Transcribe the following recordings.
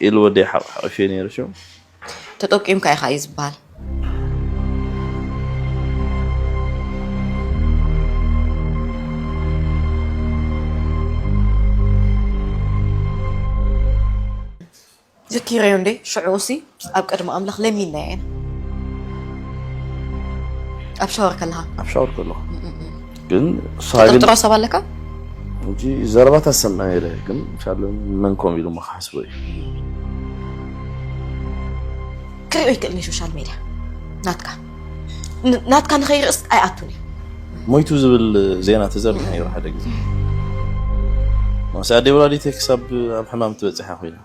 ኢሉ ወደይ ሓቕ ሓቒፈ ነይሩ ሽው። ተጠቂምካ ኢኻ እዩ ዝበሃል። ዘኪረዮ እንዴ? ሽዑ ሲ ኣብ ቅድሚ ኣምላኽ ለሚንናዮ ኢና። ኣብ ሻወር ከለኻ? ኣብ ሻወር ከለኹ። ግን እሳ ግን ተጠርጥሮ ሰብ ኣለካ? እንጂ ዘረባታት ሰምዐ ነይረ፣ ግን ሻሎም መን ኮም ኢሉ እሞ ክሓስቦ እዩ። ክሪኦ ይክእል ናይ ሶሻል ሜድያ ናትካ። ን-፣ ናትካ ንኸይርእስ ኣይኣቱን እዩ። ሞይቱ ዝብል ዜና ተዘርጊሑ ነይሩ ሓደ ግዜ። ማሲ ኣደ ወላዲተይ ክሳብ ኣብ ሕማም ትበጽሕ እያ ኮይና።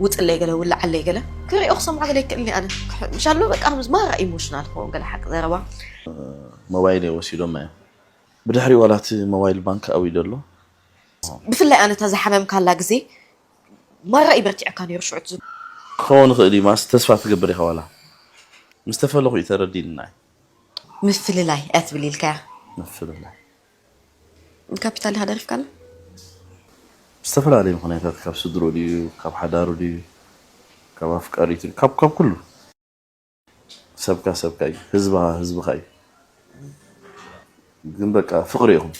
ውፅለይ ገለ ውላዓለይ ገለ ክሪኦ ክሰምዖ ገለ ይክእልኒ ኣነ። ምሻሎ በቃ ምስ ማራ ኢሞሽናል ክኸውን ገለ ሓቂ ዘረባ። ሞባይል ወሲዶም እዮም። ብድሕሪ ዋላ እቲ ሞባይል ባንክ ኣውዩ ዘሎ። ብፍላይ ኣነ እታ ዝሓመምካላ ግዜ ማራ እዩ በርቲዕካ ነይሩ ሽዑ ትዝ- ክኸውን ይኽእል እዩ ማስ ተስፋ ትገብር ኢኻ ዋላ ምስ ተፈለኹ እዩ ተረዲእልና እዩ። ምፍልላይ እያ ትብል ኢልካያ። ምፍልላይ። ካፒታል ኢኻ ደሪፍካላ? ዝተፈላለዩ ምኽንያታት ካብ ስድሮ ድዩ ካብ ሓዳሩ ድዩ ካብ ኣፍቃሪቱ ድዩ ካብ ካብ ኩሉ ሰብካ ሰብካ እዩ ህዝብኻ ህዝብኻ እዩ። ግን በቃ ፍቕሪ ኢኹም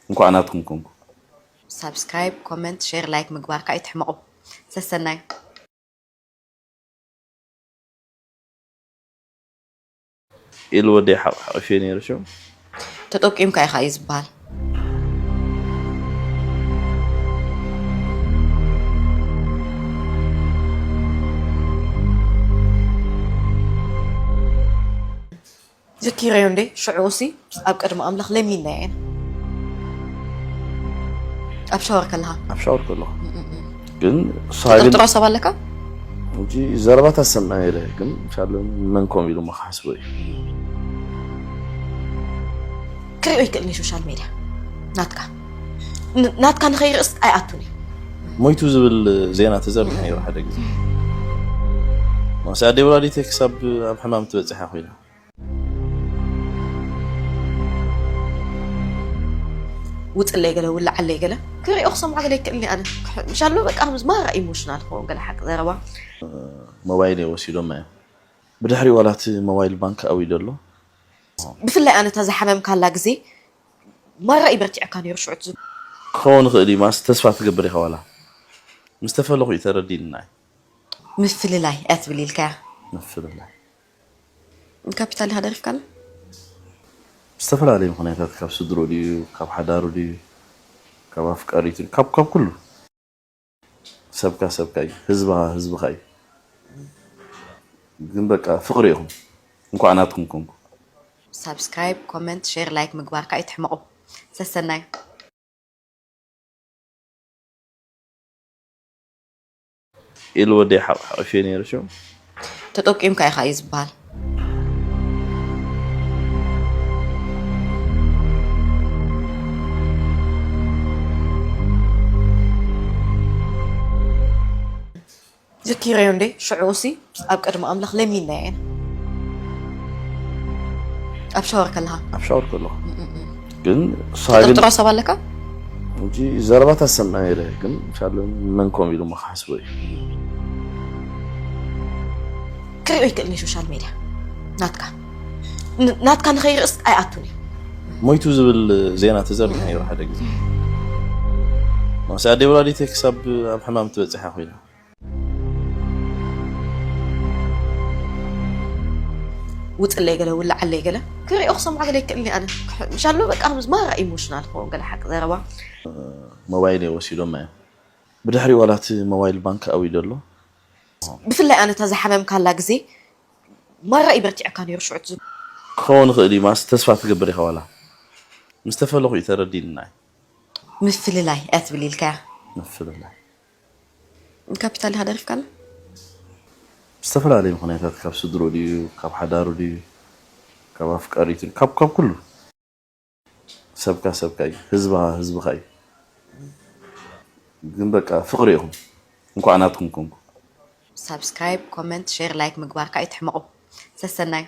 እንኳዕ ናትኩም ኮንኩ። ሳብስክራይብ ኮመንት ሼር ላይክ ምግባርካ ኣይትሕመቑ። ሰሰናዩ። ኢሉ ወደይ ሓቕ ሓቒፈ ነይሩ ሽው። ተጠቂምካ ኢኻ እዩ ዝበሃል። ዘኪረዮ እንዴ? ሽዑ ሲ ኣብ ቅድሚ ኣምላኽ ለሚንናዮ ኢና። ኣብ ሻወር ከለኻ? ኣብ ሻወር ከለኹ። ግን እሳ ግን ተጠርጥሮ ሰብ ኣለካ? እንጂ ዘረባታት ሰምዐ ነይረ፣ ግን ሻሎም መን ኮም ኢሉ እሞ ክሓስቦ እዩ። ክሪኦ ይክእል ናይ ሶሻል ሜድያ ናትካ። ን-፣ ናትካ ንኸይርእስ ኣይኣቱን እዩ። ሞይቱ ዝብል ዜና ተዘርጊሑ ነይሩ ሓደ ግዜ። ማሲ ኣደ ወላዲተይ ክሳብ ኣብ ሕማም ትበጽሕ እያ ኮይና። ውፅለይ ገለ ውላዓለይ ገለ ክሪኦ ክሰምዖ ገለ ይክእልኒ ኣነ። ምሻሎ በቃ ምስ ማራ ኢሞሽናል ክኸውን ገለ ሓቂ ዘረባ። ሞባይል ወሲዶም እዮም። ብድሕሪ ዋላ እቲ ሞባይል ባንክ ኣውዩ ዘሎ። ብፍላይ ኣነ እታ ዝሓመምካላ ግዜ ማራ እዩ በርቲዕካ ነይሩ ሽዑ ትዝ- ክኸውን ይኽእል እዩ ማስ ተስፋ ትገብር ኢኻ ዋላ ምስ ተፈለኹ እዩ ተረዲእልና እዩ። ምፍልላይ እያ ትብል ኢልካያ። ምፍልላይ። ካፒታል ኢኻ ደሪፍካላ? ዝተፈላለዩ ምኽንያታት ካብ ስድሮ ድዩ ካብ ሓዳሩ ድዩ ካብ ኣፍቃሪቱ ድዩ ካብ ካብ ኩሉ ሰብካ ሰብካ እዩ ህዝብኻ ህዝብኻ እዩ። ግን በቃ ፍቕሪ ኢኹም እንኳዕ ናትኩም ኮንኩ። ሳብስክራይብ ኮመንት ሼር ላይክ ምግባርካ ኣይትሕመቑ። ሰሰናዩ። ኢሉ ወደይ ሓቕ ሓቒፈ ነይሩ ሽው። ተጠቂምካ ኢኻ እዩ ዝበሃል። ዘኪረዮ እንዴ? ሽዑ ሲ ኣብ ቅድሚ ኣምላኽ ለሚንናዮ ኢና። ኣብ ሻወር ከለኻ? ኣብ ሻወር ከለኹ። ግን እሳ ግን ተጠርጥሮ ሰብ ኣለካ? እንጂ ዘረባታት ሰምዐ ነይረ፣ ግን ሻሎም መን ኮም ኢሉ እሞ ክሓስቦ እዩ። ክሪኦ ይክእል ናይ ሶሻል ሜድያ ናትካ። ን-፣ ናትካ ንኸይርእስ ኣይኣቱን እዩ። ሞይቱ ዝብል ዜና ተዘርጊሑ ነይሩ ሓደ ግዜ። ማሲ ኣደ ወላዲተይ ክሳብ ኣብ ሕማም ትበጽሕ እያ ኮይና። ውፅለይ ገለ ውላዓለይ ገለ ክሪኦ ክሰምዖ ገለ ይክእልኒ ኣነ። ምሻሎ በቃ ምስ ማራ ኢሞሽናል ክኸውን ገለ ሓቂ ዘረባ። ሞባይል ወሲዶም እዮም። ብድሕሪ ዋላ እቲ ሞባይል ባንክ ኣውዩ ዘሎ። ብፍላይ ኣነ እታ ዝሓመምካላ ግዜ ማራ እዩ በርቲዕካ ነይሩ ሽዑ ትዝ- ክኸውን ይኽእል እዩ ማስ ተስፋ ትገብር ኢኻ ዋላ ምስ ተፈለኹ እዩ ተረዲእልና እዩ። ምፍልላይ እያ ትብል ኢልካያ። ምፍልላይ። ካፒታል ኢኻ ደሪፍካላ? ዝተፈላለዩ ምኽንያታት ካብ ስድሮ ድዩ ካብ ሓዳሩ ድዩ ካብ ኣፍቃሪቱ ድዩ ካብ ካብ ኩሉ ሰብካ ሰብካ እዩ ህዝብኻ ህዝብኻ እዩ። ግን በቃ ፍቕሪ ኢኹም እንኳዕ ናትኩም ኮንኩ። ሳብስክራይብ ኮመንት ሼር ላይክ ምግባርካ ኣይትሕመቑ። ሰሰናዩ።